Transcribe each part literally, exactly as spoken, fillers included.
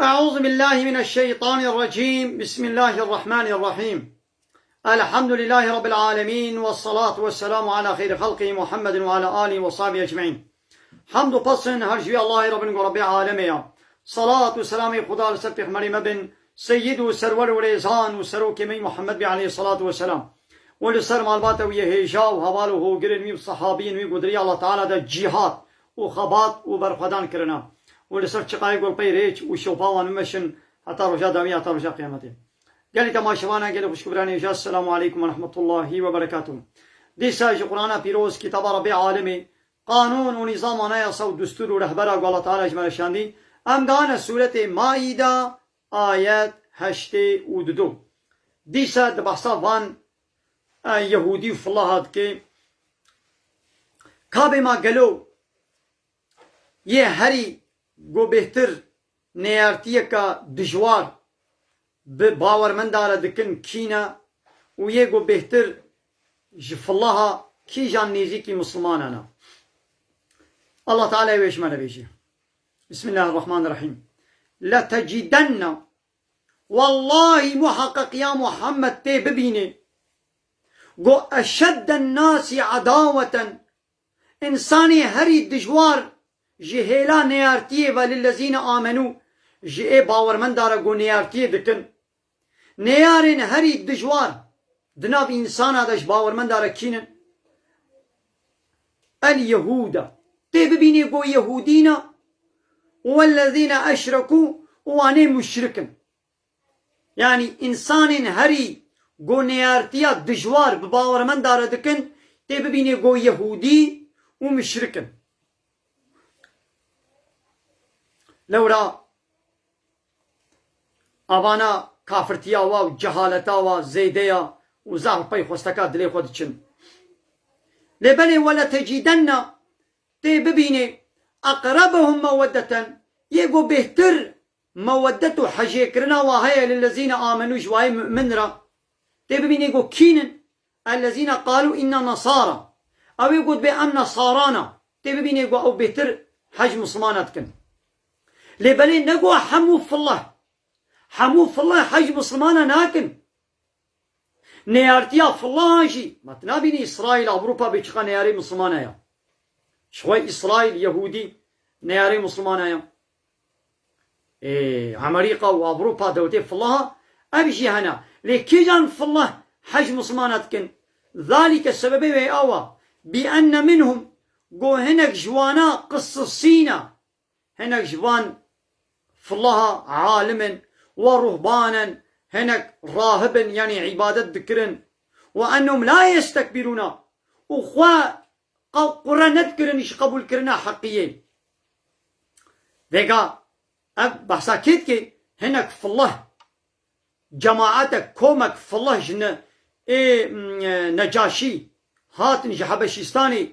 أعوذ بالله من الشيطان الرجيم. بسم الله الرحمن الرحيم. الحمد لله رب العالمين، والصلاة والسلام على خير خلقه محمد وعلى آله وصحبه أجمعين. Hamd û pesn her ji wî Allahê re bin ku Rebbê alemê ya. Salat û selamê Xuda li ser pêxemberê me bin, seyyid û serwer û rêzan û serokê me Muhammed bê aleyhissalatu vesselam. Û li ser malbata wî yê hêja û heval û hogirên wî û sehabiyên wî ku di riya Allah Teala de cîhad û xebat û berxwedan kirina. Û li ser çiqayê ku li pey rêç û şopa wan bimeşin heta roja dawî, heta roja qiyametê. Gelî temaşevana, gelî xwişk û biranê hêja, Esselamu aleykum ve rahmetullahi ve berekatuh. Dîsa ji Qur'ana pîroz, kitaba Rebbê alemê, qanûn û nîzam, anayasa û destûr û rehbera ku Allah Teala ji me re şandî, em gane sûretê Maîda, ayet heştê û dudu. Dîsa di behsa van, e, Yehûdî û filaha dike. Kabê ma gelo yê herî ku bêhtir neyartiyeke dijwar bi bawermenda re dikin kî ne û yê ku bêhtir ji filaha kîjan nêzîkî Mislimanan e? Allah Teala wê ji me re bêje. Bismillahirrahmanirrahîm. Letecidenne, wellahî muheqeq ya Muhammed tê bibînê, ku eşedden nasi edaweten, însanê herî dijwar ji hêla neyartiyê ve lillezîne amenû, ji ê bawermenda re ku neyartiyê dikin. Neyarên herî dijwar di nav însana de ji bawermenda re kî ne? El Yehûda. Tê bibînê ku Yehûdî ne, wellezîne eşrekû, û wanê muşrik in. Yanî însanên herî ku neyartiya dijwar bi bawermenda re dikin, tê bibînê ku Yehûdî û muşrik in. Lewra avana kafirtiya wa û cehaleta wa zêde ya û zaf pey xwesteka dilê xwe diçin. Lê belê, weletecidenne, tê bibînê, eqrebehum meweddeten, yê ku bêhtir meweddet û hejêkirina wa heye lillezîne amenû, ji wayê mu'min re. Tê bibînê ku kîn in? Ellezîne qalû inna nesara. Ew ê ku dibê em nesara ne. Tê bibînê ku ew bêhtir hej Mislimana dikin. Lê belê ne ku hemû fileh. Hemû fileh hej Mislimana nakin. Neyartiya filahan jî, ma tu nabînî Îsraîl, Ewropa bê çiqa neyarê Mislimana ya. Ji xwe Îsraîl, Yehûdî neyarê Mislimana ya. Ê, Amerîka û Ewropa dewletê filaha, ev jî hene. Lê kîjan fileh hej Mislimana dikin? Zalîke, sebebê wê awa. Bi enne minhum, ku hinek ji wana qisisîne. Hinek ji van filaha alim in, we ruhban in, hinek rahib in, yanî îbadet dikirin. Ve ennehum la yestekbirûna, û xwe qe-, qure nedikirin ji qebûlkirina heqiyê. Vêga ev behsa kê dike? Hinek fileh, cemaetek, komek fileh ji ne-, ê, m, Necaşî hatin ji Hebeşîstanê.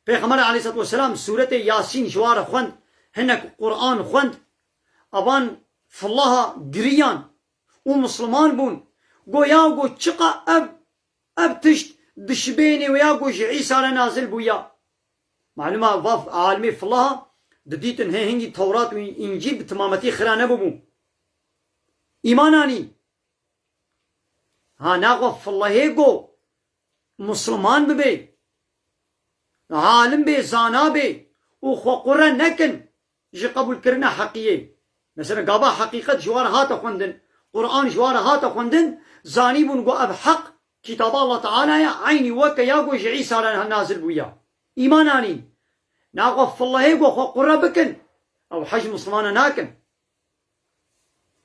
Pêxember aleyhissalatu vesselam sûretê Yasîn ji wa re xwend, hinek Quran xwend. Evan filaha giriyan û Misliman bûn. Go ya go çiqa ev, ev tişt dişibênê wê ya go ji Îsa re nazil bûya. Malûma va alimê filaha didîtin hê hingî Tewrat û Încîl bi timametî xira nebûbû. Îman anî. Ha, naxwe filehê go Misliman bibe, alim bê, zana bê û xwe qure nekin ji qebûlkirina heqiyê. Mesela, gava heqîqet ji wa re hate xwendin, Quran ji wa re hate xwendin, zanîbûn ku ev heq, kitaba Allah Teala ye, eynî weke ya ku ji Îsa re nazil bûye. Îman anîn. Naxwe filehê ku xwe qure bikin, ew hej Mislimana nakin.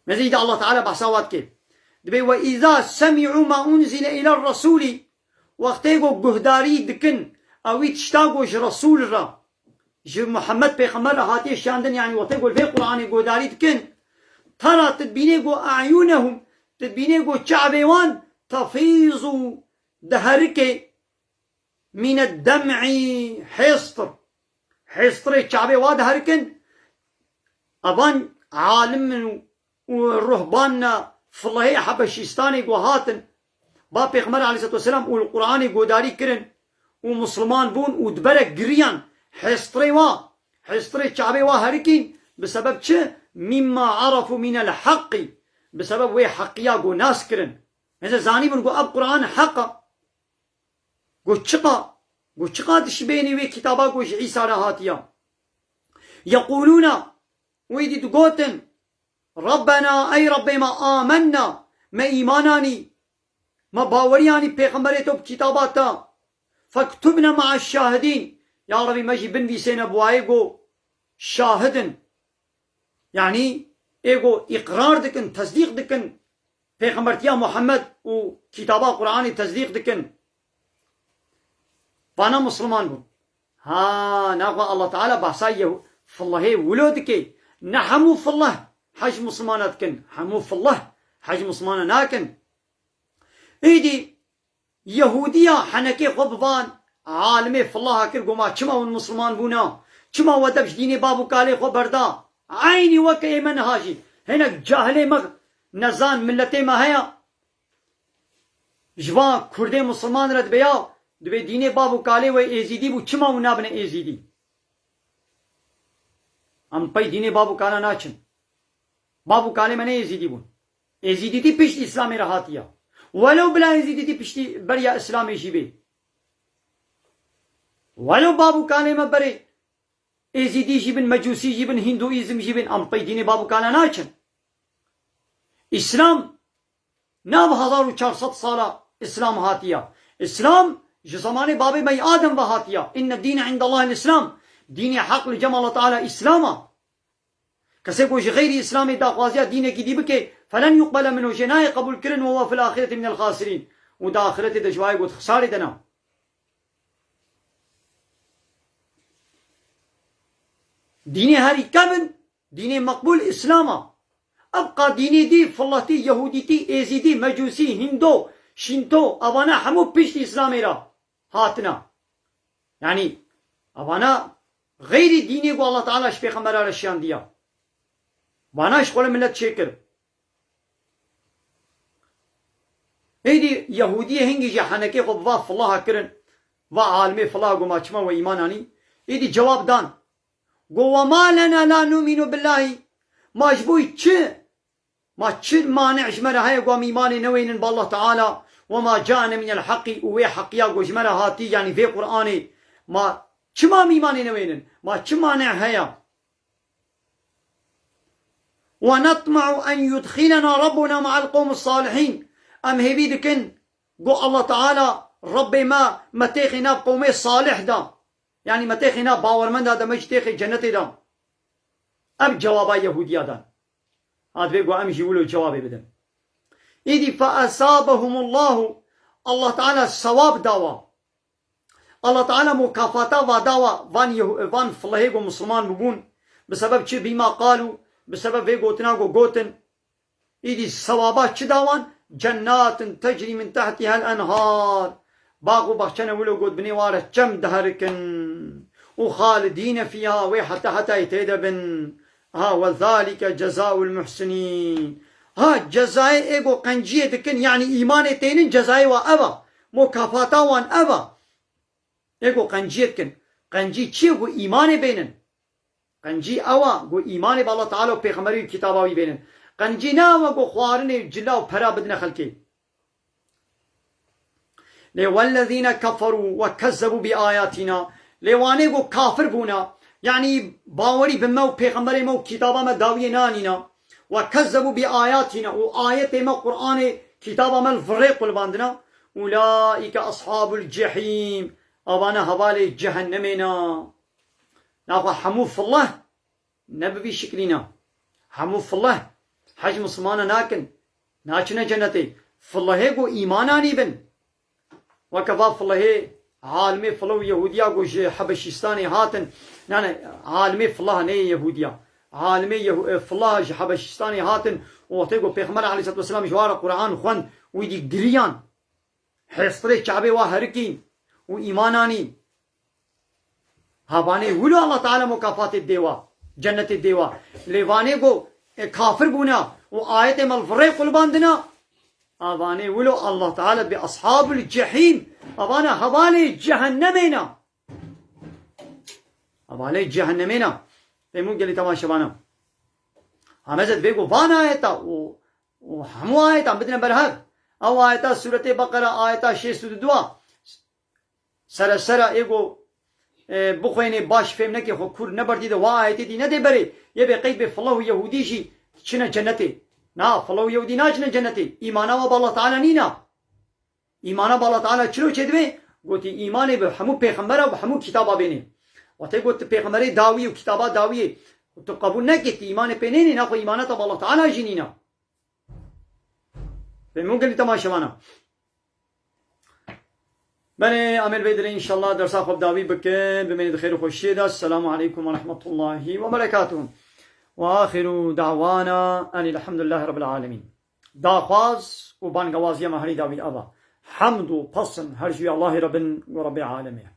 Mezî de Allah Teala behsa wa dike. Dibê, "Ve îza semî'û ma unzile îler resûlî", wextê ku guhdarî dikin, ewî tişta ku ji Resûl re, ji Muhammed Pêxember re hatiye şandin, yanî wextê ku li vê Qur'anê guhdarî dikin, tera tu dibînê ku e'yûnehum, tu dibînê ku çavê wan tefîzû, diherike, mîne dem'î, hêstir. Hêstirê çavê wa diherikin. Evan alim in û, û ruhbanna filehê Hebeşîstanê ku hatin, ba Pêxember aleyhisselatu vesselam û li Qur'anê godarî kirin û Misliman bûn û diberek giriyan. Hêstirê wa, hêstirê çavê wa herikîn, bi sebeb çi? mimma arafu minel haqqi, bi sebeb wê heqiya ku nas kirin. Hêzê zanîbûn ku ev Quran heq e. Ku çiqa, ku çiqa dişibênî wê kitaba ku ji Îsa re hatiya. Yeqûlûne, wî dî digotin, Rabbena, ey Rabbê me, amenna, me îman anî, me bawerî anî pêxemberê to bi kitaba te. Fektubne ma'a şahidîn. Ya Rabbî, me jî binivîsêne bi wayê ku şahid in. Yanî ê ku îqrar dikin, tesdîq dikin pêxembertiya Muhammed û kitaba Qur'anê tesdîq dikin. Vana Musliman bûn. Ha, naxwe Allah Teala behsa Yehu-, Fillehê wilo dike. Ne hemû Filleh hej Muslimana dikin. Hemû Filleh hej Muslimana nakin. Êdî Yehûdiya henekê xwe bi van alimê Fillaha kir, got, ma çima hûn Musliman bûna? Çima we dev ji dînê bav û kalê xwe berda? Eynî weke ê me niha jî. Hinek cahilê me nezan milletê me heye. Ji van Kurdê Musliman re dibe ya, dibê dînê bav û kalê we Êzîdî bû, çima hûn nabine Êzîdî? Em pey dînê bav û kala naçin. Bav û kalê me ne Êzîdî bûn. Êzîdîtî piştî Îslamê re hatiya. Welew bila Êzîdîtî piştî beriya Îslamê jî bê. Welew bav û kalê me berê Êzîdî jî bin, Mecûsî jî bin, Hînduîzm jî bin, em pey dînê bav û kala naçin. Îslam nav hezar û çar sed sala Îslam hatiya. Îslam ji zemanê babê me yê Adem ve hatiya. Inne dîne indallahil Îslam. Dînê heq li cem Allah Teala Îslam a. Kesê ku ji xeyrî Îslamê daxwaziya dînekî dî bike, felen yuqbele minhu, jê nayê qebûl kirin, we huwe fil axireti minel xasirîn. Û di axiretê de ji wayê got xisarê de ne. Dînê herî kevin, dînê meqbûl Îslam a. Evqa dînê dî, Filetî, Yehûdîtî, Êzîdî, Mecûsî, Hîndo, Şînto, evana hemû piştî Îslamê re hatine. Yanî, evana xeyrî dînê ku Allah Teala ji pêxembera re şiyandiya. Vana ji xwe re milet çêkir. Êdî Yehûdiyê hingî jî henekê xwe bi va Filaha kirin, va alimê Filaha got, ma çima we îman anî? Êdî cewab dan. Got, "Ve ma lena la nu'minu billahi." Ma ji bo çi? Ma çi mane ji me re heye ku em îmanê newênin bi Allah Teala? "Ve ma ca'ene minel haqqi", û wê heqiya ku ji me re hatî, yanî vê Qur'anê. Ma çima em îmanê newênin? Ma çi mane heye? "Ve netma'u en yudkhilena Rabbuna ma'al qawmis salihîn." Em hêvî dikin ku Allah Teala, Rabbê me, me têxê nav qewmê salih de. Yanî me têxê nav bawermenda de, me jî têxê cenetê de. Ev cewaba Yehûdiya dan. Ha divê ku em jî wilo cewabê bidin. Îdî fe esabehumullahu. Allah Teala sewab dawa. Allah Teala mukafata va dawa van Yehu-, van Filehê ku Musliman bibûn. Bi sebeb çi? Bîma qalû, bi sebeb vê gotina ku gotin. Îdî sewaba çi dawan? Cennatin tecrî min tehtihel enhar. Bax û baxçene wilo got binê wa re çem diherikin. Û xalidîne fîha, wê heta hetayê tê de bin. Ha, we zalike cezaul muhsinîn. Ha, cezayê ê ku qenciyê dikin, yanî îmanê tênin, cezayê wa ev a. Mukafata wan ev a. Ê ku qenciyê dikin. Qencî çi ye? Ku îmanê bênin. Qencî ew a ku îmanê bi Allah Teala û pêxemberî û kitaba wî bênin. Qencî ne ew a ku xwarinê cila û pera bidine xelkê. Lê wellezîne keferû ve kezzebû bi ayatîna. Lê wanê ku kafir bûne, yanî bawerî bi me û pêxemberê me û kitaba me dawiyê nanîne. Ve kezzebû bi ayatîna, û ayetê me, Qur'anê, kitaba me li virê qulbandine. Ulaîke ashabul cehîm. Avane hevalê cehennemê ne. Naxwe hemû fileh ne bi vî şiklî ne. Hemû fileh hej misilmana nakin. Naçine cenetê. Filehê ku îman anîbin. Weke va filehê, alimê fileh û Yehûdiya ku ji Hebeşîstanê hatin. Nane, alimê fileh neyê Yehûdiya. Alimê Yehu-, e, fileh ji Hebeşîstanê hatin. Û wextê ku Pêxember aleyhisselatu vesselam ji wa re Qur'an xwend, wî dî giriyan. Hêstirê Kebê wa herikî û îman anî. Ha vanê wilo Allah Teala mukafatê dê wa, cennetê dê wa. Lê vanê ku, e, kafir bûna û ayetê me li virê qulbandina. Ha vanê wilo Allah Teala bi ashabul cehîm. Ha vana hevalê cehennemê ne. Hevalê cehennemê ne. Fehmû gelî temaşevana. Hemeze divê ku van ayeta û, û hemû ayetan bidine ber hev. Ew ayeta Sûretê Beqera, ayeta şêst û du a. Sere sere ê ku, e, bixwênê baş fêm neke, xwe kûr nebertî de wa ayetê dî nedê berê. Yê bê qeyd bê filah û yehûdî jî çine cennetê. Na, filah û yehûdî naçine cennetê. Îmana wa bi Allah Teala nîna. Îmana bi Allah Teala çilo çêdibê? Gotî, îmanê bi hemû pêxembera û bi hemû kitaba bênê. Watê got, tu pêxemberê dawî û kitaba dawiyê tu qebûl nekê, tu îmanê pê nênê, naxwe îmaneta bi Allah Teala jî nîna. Fehmû gelî temaşevana. Belê, em ê li vê derê înşallah dersa xwe bi dawî bikin. Bimînin di xêr û xweşiyê de. Selamu aleykum ve rahmetullahi ve berekatuhu. Ve axiru da'wana enil hamdulillahi rabbil alemin. Daxwaz û bangewaziya me herî dawî ev e. Hemd û pesn her ji wî Allahê re bin û Rebbê alemê.